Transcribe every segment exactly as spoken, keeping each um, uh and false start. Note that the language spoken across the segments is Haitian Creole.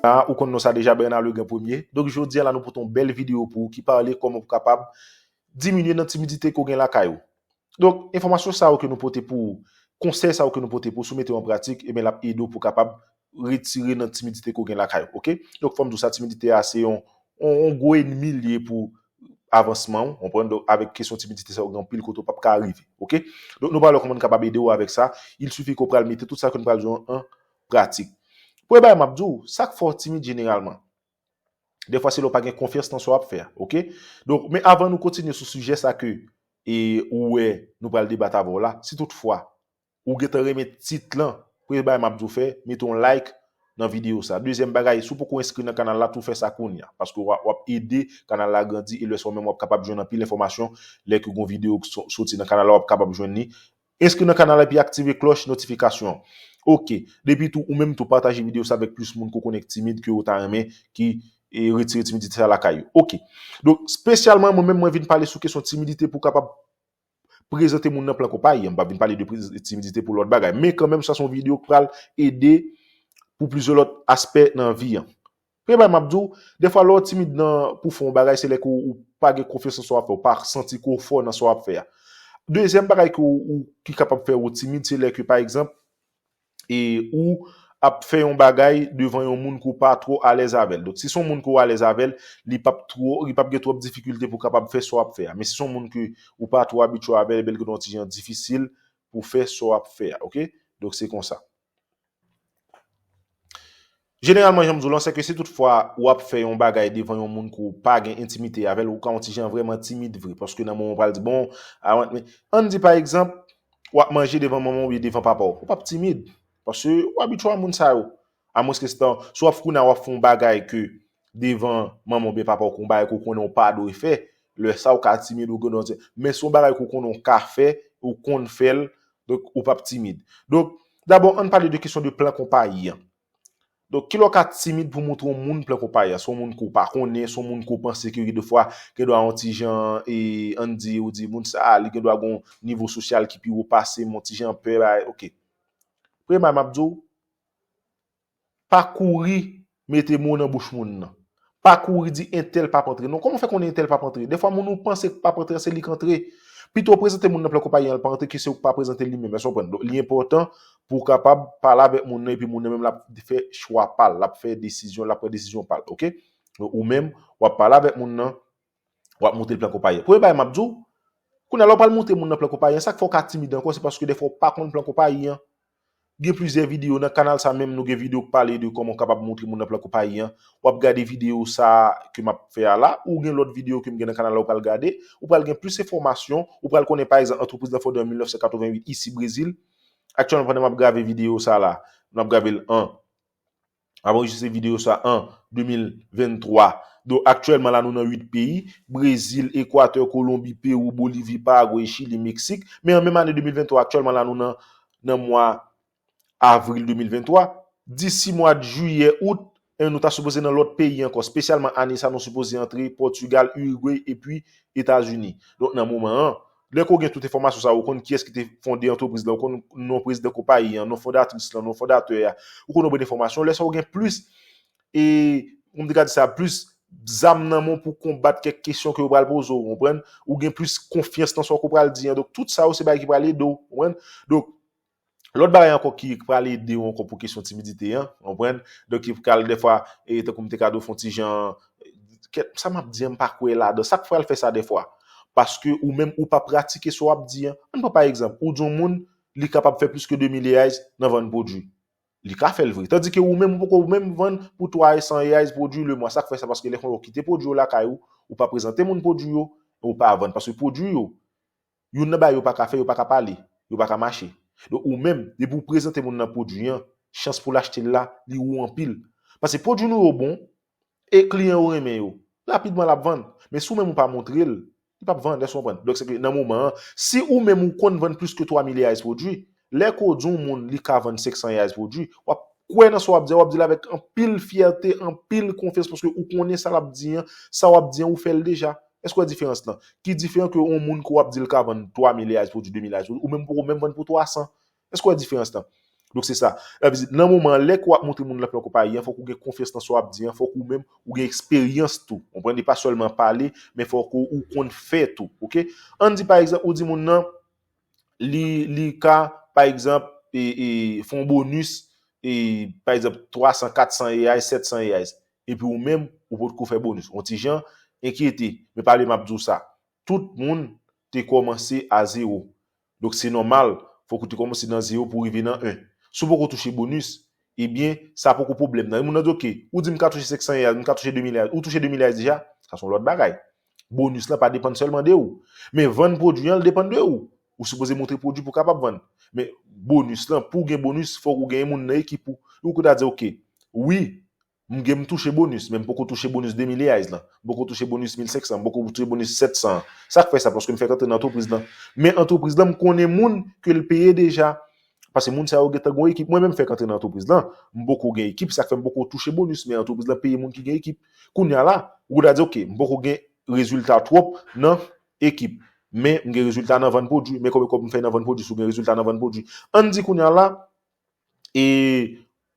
La, ou konn non sa deja, Bernard Legrand Premier. Donk, jodi a la, nou pote yon bèl videyo pou ou ki pale kòman pou kapab diminye nan timidite ke w gen lakay ou. Donk, enfòmasyon sa yo ke nou pote pou ou, konsèy sa yo ke nou pote pou ou, si w mete yo an pratik, ebyen, l ap ede w pou w kapab retire nan timidite ke w gen lakay ou, oke? Donk, fò m di w sa, timidite a, se yon, yon, yon gwo ènmi li ye pou avansman w, w konprann? Donk, avèk kesyon timidite sa yo, gen anpil kote w p ap ka rive, oke? Donk, nou pral wè kòman n kapab ede w avèk sa. Il suffit ke w pral mete tout sa ke n pral di w an, an pratik. Premye bagay m ap di w, sa k fè w timid jeneralman? Defwa, se lè w pa gen konfyans nan sa w ap fè a, oke? Donk, men avan nou kontinye sou sijè sa ke, e, ou wè, nou pral debat avè w la, si toutfwa ou gentan renmen tit lan, premye bagay m ap di w fè, mete yon like nan videyo sa. Dezyèm bagay, si w poko enskri nan kanal la, tou fè sa kounye a, paske w a, w ap ede kanal la grandi, e lè sa w menm w ap kapab jwenn anpil enfòmasyon, lè ke gon videyo ki so-, soti nan kanal la, w ap kapab jwenn li. Enskri nan kanal la epi aktive klòch notifikasyon an. Oke. Depi tou, ou menm tou pataje videyo sa avèk plis moun ke w konnen k timid ke w ta renmen ki, e, retire timidite sa lakay yo. Oke. Donk, espesyalman, mwen menm, mwen vin pale sou kesyon timidite pou kapab prezante moun nan plan konpayi an. M pa vin pale de prez-, timidite pou lòt bagay. Men kanmenm, sa se yon videyo k pral ede pou plizyè lòt aspè nan vi an. Premye bagay m ap di w, defwa lè w timid nan, pou fè yon bagay, se lè ke w, ou pa gen konfyans nan sa w ap fè, ou pa santi ke w fò nan sa w ap fè a. Dezyèm bagay ke w, ou, ki kapab fè w timid, se lè ke, pa egzanp, e ou ap fè yon bagay devan yon moun ke w pa twò alèz avè l. Donk, si se yon moun ke w alèz avè l, li p ap twò, li p ap gen twòp difikilte pou kapab fè sa w ap fè a. Men si se yon moun ke ou pa twò abitye avè l, ebyen, li gen yon ti jan difisil pou fè sa w ap fè a, oke? Donk, se konsa. Jeneralman, jan m di w lan, se ke si toutfwa w ap fè yon bagay devan yon moun ke w pa gen entimite avè l, ou ka yon ti jan vrèman timid vre, paske nan moman w pral di, bon, avan, men, ann di pa egzanp, w ap manje devan manman w oubyen devan papa w, ou p ap timid, paske w abitye a moun sa yo. Amwenske se tan, si w ap kounye a, w ap fè yon bagay ke devan manman w oubyen papa w, ke yon bagay ke w konnen w pa dwe fè, lè sa a w ka timid, ou gen dwa di, men se yon bagay ke w konnen w ka fè, ou konn fè l, donk ou p ap timid. Donk, dabò, ann pale de kesyon de plan konpayi an. Donk, kilè w ka timid pou montre yon moun plan konpayi a? Se yon moun ke w pa konnen, se yon moun ke w panse ke gen defwa, gen dwa yon ti jan, e, ann di, ou di, moun sa a, li gen dwa gen yon nivo sosyal ki pi wo pase m, yon ti jan pè, bagay, oke. Premye bagay m ap di w, pa kouri mete mo nan bouch moun nan. Pa kouri di entèl p ap antre. Non, kòman w fè konnen entèl p ap antre? Defwa, moun ou panse k p ap antre an, se li k antre. Pito w prezante moun nan plan konpayi an, l pa antre, ke se ou k pa prezante li menm. Èske w konprann? Donk, li enpòtan pou w kapab pale avèk moun nan, epi moun nan menm l ap fè chwa pa l, l ap fè desizyon, l ap pran desizyon pa l, oke? Donk, ou menm, w ap pale avèk moun nan, w ap montre l plan konpayi an. Premye bagay m ap di w, kounye a, lè w pral montre moun nan plan konpayi an, sa k fè w ka timid ankò, se paske defwa w pa konn plan konpayi an. Gen plizyè videyo nan kanal sa menm, nou gen videyo k pale de kòman w kapab montre moun nan plan konpayi an. W ap gade videyo sa ke m ap fè a la, ou gen lòt videyo ke m gen nan kanal la, ou pral gade, ou pral gen plis enfòmasyon, ou pral konnen, pa egzanp, antrepriz lan fonde an mil nèf san katreven uit isi Brezil. Aktyèlman, pandan m ap grave videyo sa la, m ap grave l an, m ap anrejistre videyo sa an de mil venntwa. Donk, aktyèlman la, nou nan uit peyi, Brezil, Ekwatè, Kolonbi, Pewou, Bolivi, Paragwe, Chili, Meksik. Men an menm ane de mil venntwa, aktyèlman la, nou nan, nan mwa avril de mil venntwa, disi mwa jiyè, out, e nou ta sipoze nan lòt peyi ankò. Espesyalman ane sa, nou sipoze antre Pòtigal, Irigwe, epi Etazini. Donk, nan moman an, lè ke w gen tout enfòmasyon sa, ou konn kiyès ki te fonde antrepriz la, ou konn non prezidan konpayi an, non fondatris lan, non fondatè a, ou konn yon bon enfòmasyon. Lè sa, ou gen plis, e, m te ka di sa, plis zam nan men w pou konbat kèk kesyon ke yo pral poze w, ou konprann? Ou gen plis konfyans nan sa ke w pral di an. Donk, tout sa yo, se bagay ki pral ede w, ou konprann? Donk, lòt bagay ankò ki pral ede w ankò pou kesyon timidite an, w konprann? Donk, ki pral defwa, e, tankou m te ka di w fè yon ti jan, kèt, sa m ap di an, m pa kwè ladan. Sa k fè l fè sa defwa? Paske ou menm, ou pa pratike sa w ap di an. Ann pran pa egzanp, ou di yon moun, li kapab fè plis ke de mil reais nan vann pwodui. Li ka fè l vre. Tandike ou menm, ou poko menm vann pou twa e san reais pwodui lemwa. Sa k fè sa? Paske lè konsa ou kite pwodui yo lakay ou, ou pa prezante moun pwodui yo, ou pa vann. Paske pwodui yo, youn nan bagay yo pa ka fè, yo pa ka pale, yo pa ka mache. Donk, ou menm, depi w prezante moun nan pwodui an, chans pou l achte l la, li wo anpil. Paske pwodui nou yo bon, e kliyan yo renmen yo, rapidman l ap vann. Men si w menm ou pa montre l, li p ap vann, èske w konprann? Donk, se ke nan moman an, si ou menm ou konn vann plis ke twa mil reais pwodui, lè ke w di yon moun li ka vann senk san reais pwodui, w ap kwè nan sa w ap di a, w ap di l avèk anpil fyète, anpil konfyans, paske ou konnen sa l ap di an, sa w ap di an, ou fè l deja. Èske w wè diferans lan? Ki diferan ke yon moun ke w ap di l ka vann twa mil reais pwodui, de mil reais pwodui, ou menm poko menm vann pou twa san. Èske w wè diferans lan? Donk se sa. Sa vle di, nan moman an, lè ke w ap montre moun nan plan konpayi an, fòk ou gen konfyans nan sa w ap di an, fòk ou menm ou gen eksperyans tou. Ou konprann? E pa sèlman pale, men fòk ou, ou konn fè tou. Oke? Ann di, pa egzanp, ou di moun nan, li, li ka, pa egzanp, e, e, fè yon bonis, e, pa egzanp, twa san, kat san reais, sèt san reais. Epi ou menm, ou potko fè bonis. Yon ti jan enkyete, men pa bliye m ap di w sa. Tout moun te kòmanse a zewo. Donk, se nòmal, fòk ou te kòmanse nan zewo pou w rive nan en. Si w poko touche bonis, ebyen, sa poko pwoblèm nan. Moun nan di, oke, ou di m ka touche senk san reais, m ka touche de mil reais, ou touche de mil reais deja, sa se yon lòt bagay. Bonis lan pa depann sèlman de ou. Men vann pwodui an, li depann de ou. Ou sipoze montre pwodui pou w kapab vann. Men bonis lan, pou w gen bonis, fòk ou gen moun nan ekip ou. Ou ka ta di, oke, wi, m gen, m touche bonis, men m poko touche bonis de mil reais lan. M poko touche bonis mil senk san, m poko touche bonis sèt san. Sa k fè sa? Paske m fèk antre nan antrepriz lan. Men antrepriz lan, m konnen moun ke l peye deja. Paske moun sa yo gentan gen yon ekip. Mwen menm, m fèk antre nan antrepriz lan, m poko gen ekip, sa k fè m poko touche bonis, men antrepriz lan peye moun ki gen ekip. Kounye a la, ou ta di, oke, m poko gen rezilta twòp nan ekip. Men m gen rezilta nan vann pwodui. Men konbyen kòb m fè nan vann pwodui, si w gen rezilta nan vann pwodui. Ann di kounye a la, e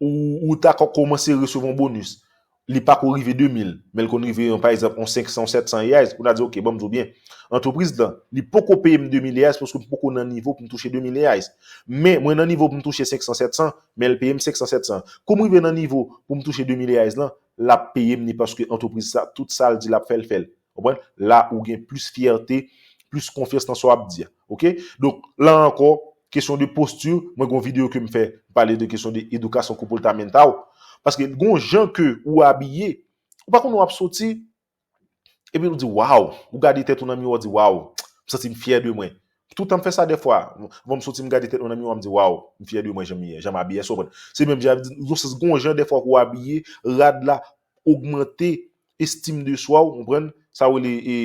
ou, ou ta ko-, kòmanse resevwa yon bonis. Li pako rive de mil, men l konn rive, yon, pa egzanp, yon senk san, yon sèt san reais, ou ta di, oke, ban m di w byen. Antrepriz lan, li poko peye m de mil reais paske m poko nan nivo pou m touche de mil reais. Men, mwen nan nivo pou m touche senk san, sèt san, men l peye m senk san, sèt san. Kou m rive nan nivo pou m touche de mil reais lan, l ap peye m ni paske antrepriz sa, tout sa l di l ap fè, l fè l. Konprann? La, ou gen plis fyète, plis konfyans nan sa w ap di a. Oke? Donk, la ankò, kesyon de posti, mwen gen yon videyo ke m fè, m pale de kesyon de edukasyon comportamental. Paske gen yon jan ke ou abiye, ou pa konn w ap soti, epi ou di, waw, ou gade tèt ou nan miwa, ou di, waw, m santi m fyè de mwen. Toutan m fè sa dèfwa. Anvan m soti, m gade tèt mwen nan miwa, m di, waw, m fyè de mwen, jan m ye, jan m abiye, èske w konprann? Se menm jan, nan yon sans, gen yon jan dèfwa ke w abiye, rad la ogmante estim de swa w, ou konprann? Sa yo rele, e,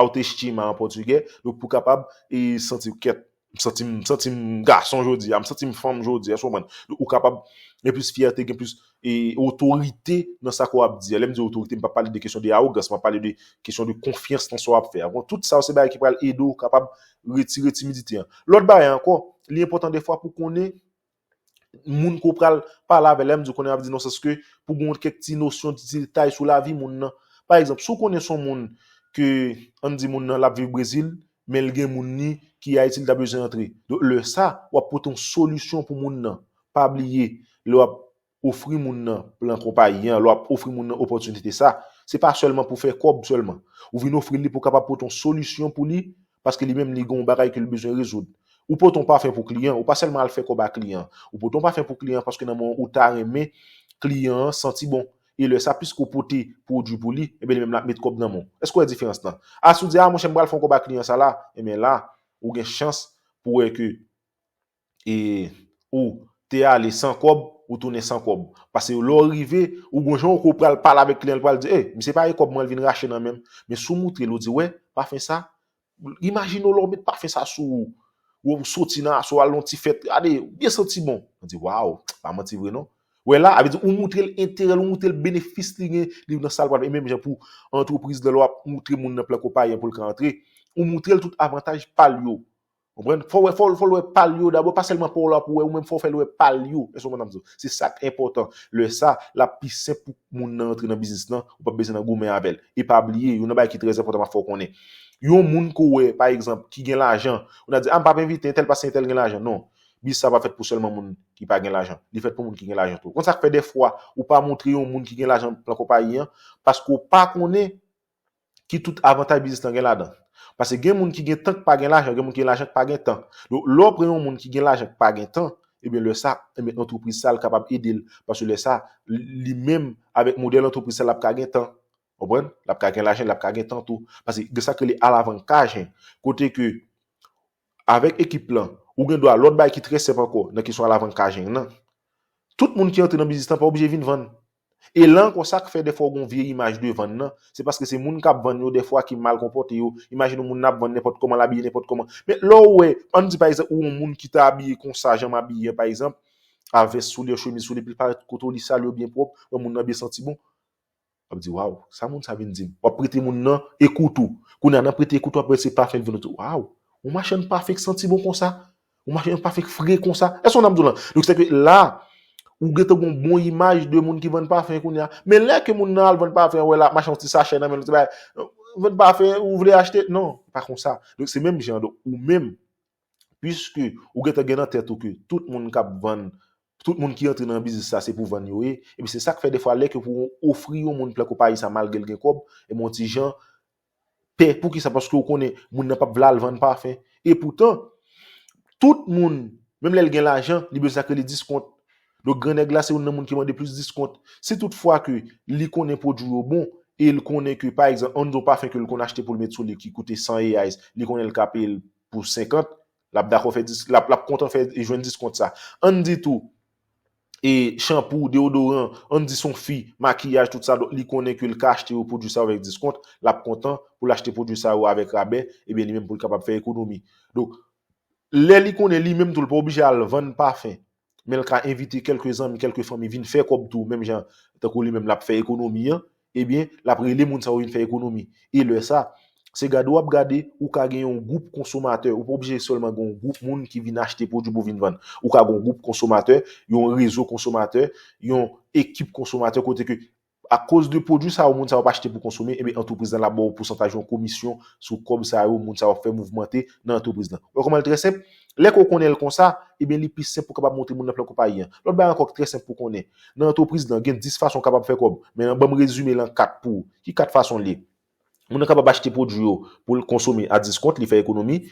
autoestima an pòtigè. Donk, pou kapab, e, santi w kèt, m santi m, m santi m gason jodi a, m santi m fanm jodi a, èske w konprann? Donk, ou kapab gen plis fyète, gen plis, e, otorite nan sa ke w ap di a. Lè m di otorite, m pa pale de kesyon de awogans, m ap pale de kesyon de konfyans nan sa w ap fè a. Bon, tout sa yo se bagay ki pral ede w kapab retire timidite an. Lòt bagay ankò, li enpòtan dèfwa pou konnen moun ke w pral pale avè l, lè m di w konnen, ap di nan sans ke pou gen kèk ti nosyon, ti detay sou lavi moun nan. Pa egzanp, si w konnen se yon moun ke, ann di moun nan, l ap viv Brezil, men l gen moun li ki Ayiti, li ta bezwen antre. Donk, lè sa, w ap pote yon solisyon pou moun nan. Pa bliye, lè w ap ofri moun nan plan konpayi an, lè w ap ofri moun nan opòtinite sa, se pa sèlman pou fè kòb sèlman. Ou vin ofri l li pou w kapab pote yon solisyon pou li, paske li menm li gen yon bagay ke l bezwen rezoud. Ou pote yon pafen pou kliyan, ou pa sèlman al fè kòb a kliyan. Ou pote yon pafen pou kliyan paske nan men w ou ta renmen kliyan an santi bon. E lè sa, piske w pote pwodui pou li, ebyen li menm l ap met kòb nan men w. Èske w wè diferans lan? A, si w di, a, monchè, m pral fè yon kòb a kliyan sa la, ebyen la, ou gen chans pou wè ke e ou te ale san kòb, ou tounen san kòb. Paske lè w rive, ou gon jan ou pral pale avèk kliyan, l pral di, e, misye pa gen kòb mwen, l vin rache nan men m. Men si w moutre l, ou di, wè, pafen sa, imajine w lè w met pafen sa sou ou, ou soti nan aswè, al nan yon ti fèt, gade, ou byen santi bon. Ou di, waw, pa manti vre non. Wè la, a vle di, ou moutre l enterè l, ou moutre l benefis li gen, li nan sa l pral fè. E menm jan pou antrepriz lan, lè w ap moutre moun nan plan konpayi an pou l ka antre, ou moutre l tout avantaj pa l yo. Konprann? Fò w wè, fò, fò l wè pa l yo dabò, pa sèlman pa w la pou w wè, ou menm fò w fè l wè pa l yo. Èske w konprann sa m di w? Se sa k enpòtan. Lè sa, l ap pi senp pou moun nan antre nan biznis lan, ou p ap bezwen nan goumen avè l. E pa bliye, youn nan bagay ki trè enpòtan, m ap fè w konnen. Yon moun ke w wè, pa egzanp, ki gen lajan, ou nan di, a, m p ap envite entèl paske entèl gen lajan. Non. Biznis sa pa fèt pou sèlman moun ki pa gen lajan. Li fèt pou moun ki gen lajan tou. Konn sa k fè dèfwa, ou pa moutre yon moun ki gen lajan plan konpayi an, paske w pa konnen ki tout avantaj biznis lan gen ladan. Paske gen moun ki gen tan k pa gen lajan, gen moun ki gen lajan k pa gen tan. Donk, lè w pran yon moun ki gen lajan k pa gen tan, ebyen, lè sa, ebyen, antrepriz sa, l kapab ede l. Paske lè sa, li menm, avèk modèl antrepriz sa, l ap ka gen tan. Konprann? L ap ka gen lajan, l ap ka gen tan tou. Paske gen sa k rele alavankajen. Kote ke, avèk ekip lan, ou gen dwa, lòt bagay ki trè senp ankò, nan kesyon alavankajen nan. Tout moun ki antre nan biznis lan pa oblije vin vann. E la ankò, sa k fè dèfwa w gen yon vye imaj de vann nan, se paske se moun k ap vann yo dèfwa ki mal konpòte yo. Imajine yon moun nan ap vann nenpòt kòman, l abiye nenpòt kòman. Men lè w wè, ann di pa egzanp, ou yon moun ki ta abiye konsa, jan m abiye an, pa egzanp, a vès sou li, an chemiz sou li, epi l parèt kote w, li sale yo byen pwòp, wè moun nan byen santi bon. W ap di, waw, sa moun sa vin di m? W ap prete moun nan ekout ou. Kounye a, nan prete ekout ou, apre se pafen l vin, ou di, waw, yon machann pafen k santi bon konsa. Ou mache yon pafen fre konsa. Èske w konprann m ap di w lan? Donk, se ke la, ou gentan gen yon bon imaj de moun ki vann pafen kounye a. Men lè ke moun nan al vann pafen, wè la, mache yon ti sachè nan men l, ti bagay, vann pafen, ou vle achte? Non, pa konsa. Donk, se menm jan, donk, ou menm, piske ou gentan gen nan tèt ou ke tout moun k ap vann, tout moun ki antre nan biznis sa, se pou vann yo ye. Epi se sa k fè defwa, lè ke pou ofri yon moun plan konpayi sa, malgre l gen kòb, e yon ti jan pè. Poukisa? Paske ou konnen moun nan p ap vle al vann pafen. E poutan, tout moun, menm lè l gen lajan, li bezwen sa k rele diskont. Donk, gran nèg la, se youn nan moun ki mande plis diskont. Si toutfwa ke li konnen pwodui yo bon, e l konnen ke, pa egzanp, ann di yon pafen ke l konn achte pou l met sou li ki koute san reais, li konnen l ka peye l pou senkant, l ap dakò fè dis, l ap, l ap kontan fè, jwenn diskont sa. Ann di tou, e chanpou, deodoran, ann di se yon fi, makiyaj, tout sa, donk, li konnen ke l ka achte yo pwodui sa yo avèk diskont, l ap kontan pou l achte pwodui sa yo avèk rabè, ebyen, li menm pou l kapab fè ekonomi. Donk, lè li konnen li menm tou, l pa oblije al vann pafen, men l ka envite kèlke zanmi, kèlke fanmi vin fè kòb tou, menm jan tankou li menm l ap fè ekonomi an, ebyen, l ap rele moun sa yo vin fè ekonomi. E lè sa, se gade w ap gade, ou ka gen yon gwoup konsomatè. Ou pa oblije sèlman gen yon gwoup moun ki vin achte pwodui pou vin vann. Ou ka gen yon gwoup konsomatè, yon rezo konsomatè, yon ekip konsomatè kote ke, akoz de pwodui sa yo, moun sa yo ap achte pou konsome, ebyen, antrepriz lan l ap ba w pousantaj, yon komisyon sou kòb sa yo, moun sa yo ap fè mouvmante nan antrepriz lan. Ou wè kòman l trè senp? Lè ke w konnen l konsa, ebyen, li pi senp pou w kapab montre moun nan plan konpayi an. Lòt bagay ankò ki trè senp pou w konnen, nan antrepriz lan, gen dis fason w kapab fè kòb, men ban m rezime l an kat pou ou. Ki kat fason l ye? Moun nan kapab achte pwodui yo pou l konsome a diskont, li fè ekonomi.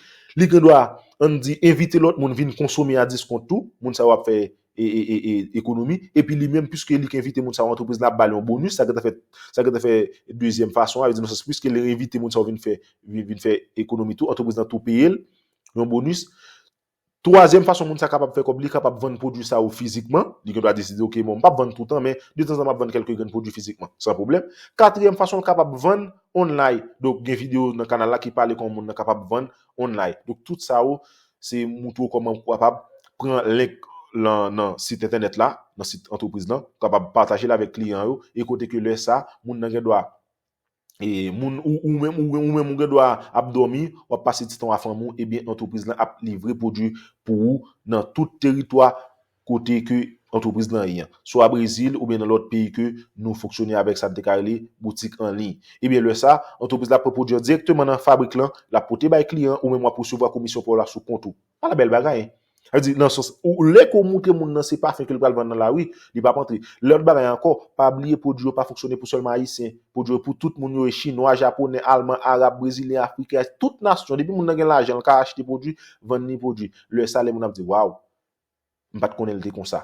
Li gen dwa, ann di, envite lòt moun vin konsome a diskont tou. Moun sa yo ap fè e, e, e, e, ekonomi. Epi li menm, piske li k envite moun sa yo, antrepriz la ap ba l yon bonis, sa gentan fè, sa gentan fè dezyèm fason an, vle di nan sans, piske li envite moun sa yo vin fè, vin, vin fè ekonomi tou, antrepriz lan tou peye l yon bonis. Twazyèm fason moun sa kapab fè kòb, li kapab vann pwodui sa yo fizikman. Li gen dwa deside, ok, bon, m p ap vann toutan, men detanzan m ap vann kèlke grenn pwodui fizikman, san pwoblèm. Katriyèm fason, l kapab vann online. Donk, gen videyo nan kanal la ki pale kòman moun nan kapab vann online. Donk, tout sa yo, se moutre w kòman ou kapab pran link lan nan sit entènèt la, nan sit antrepriz lan, ou kapab pataje l avèk kliyan yo, e kote ke lè sa, moun nan gen dwa, e moun, ou, ou menm, ou, ou menm ou gen dwa ap dòmi, w ap pase ti tan w a fanmi w, ebyen, antrepriz lan ap livre pwodui pou ou nan tout teritwa kote ke antrepriz lan ye an. Swa Brezil oubyen nan lòt peyi ke nou fonksyone avèk sa n te ka rele boutik an liy. Ebyen, lè sa, antrepriz la ap pran pwodui an dirèkteman nan fabrik lan, l ap pote bay kliyan, ou menm w ap resevwa komisyon pa w la sou kont ou. Pa la bèl bagay, hein? Sa vle di, nan sans, ou, lè ke w moutre moun nan se pafen ke l pral vann nan lari, li p ap antre. Lòt bagay ankò, pa bliye pwodui yo pa fonksyone pou sèlman Ayisyen. Pwodui yo pou tout moun yo ye, Chinwa, Japonè, Alman, Arab, Brezilyen, Afriken, tout nasyon. Depi moun nan gen lajan, l ka achte pwodui, vann li pwodui. Lè sa, lè moun ap di, waw, m pa t konnen l te konsa.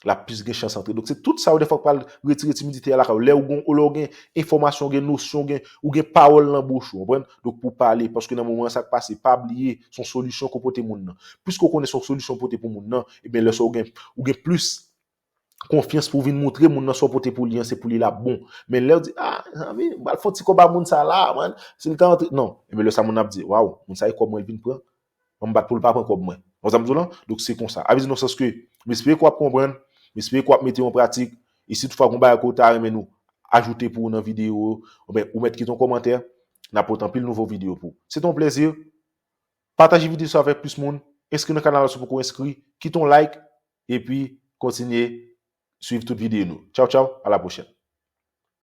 L ap plis gen chans antre. Donk, se tout sa yo, defwa, k pral retire timidite a lakay ou. Lè ou gen, lè ou gen enfòmasyon, ou gen nosyon, ou gen, ou gen pawòl nan bouch ou, konprann? Donk, pou pale, paske nan moman sa k pase, pa bliye, se yon solisyon ke w pote moun nan. Piske w konnen se yon solisyon w pote pou moun nan, ebyen, lè sa ou gen, ou gen plis konfyans pou w vin moutre moun nan sa w pote pou li an, se pou li l ap bon. Men lè w di, ah, zanmi, m pral fè yon ti kòb a moun sa la, man, si l ta antre, non. Ebyen, lè sa moun nan ap di, waw, moun sa e kòb mwen l vin pran. An m bat pou l pa pran kòb mwen. Ou sa m di w lan? Donk, se konsa. Sa vle di nan sans ke, m espere ke w ap konprann, m espere ke w ap mete yo an pratik, e si toutfwa gen yon bagay ke w ta renmen nou ajoute pou ou nan videyo, oubyen ou mèt kite yon kòmantè, n ap pote anpil nouvo videyo pou ou. Se te yon plezi. Pataje videyo sa avèk plis moun, enskri nan kanal la si w poko enskri, kite yon like, epi kontinye swiv tout videyo nou. Tchaw, tchaw, a la pwochèn.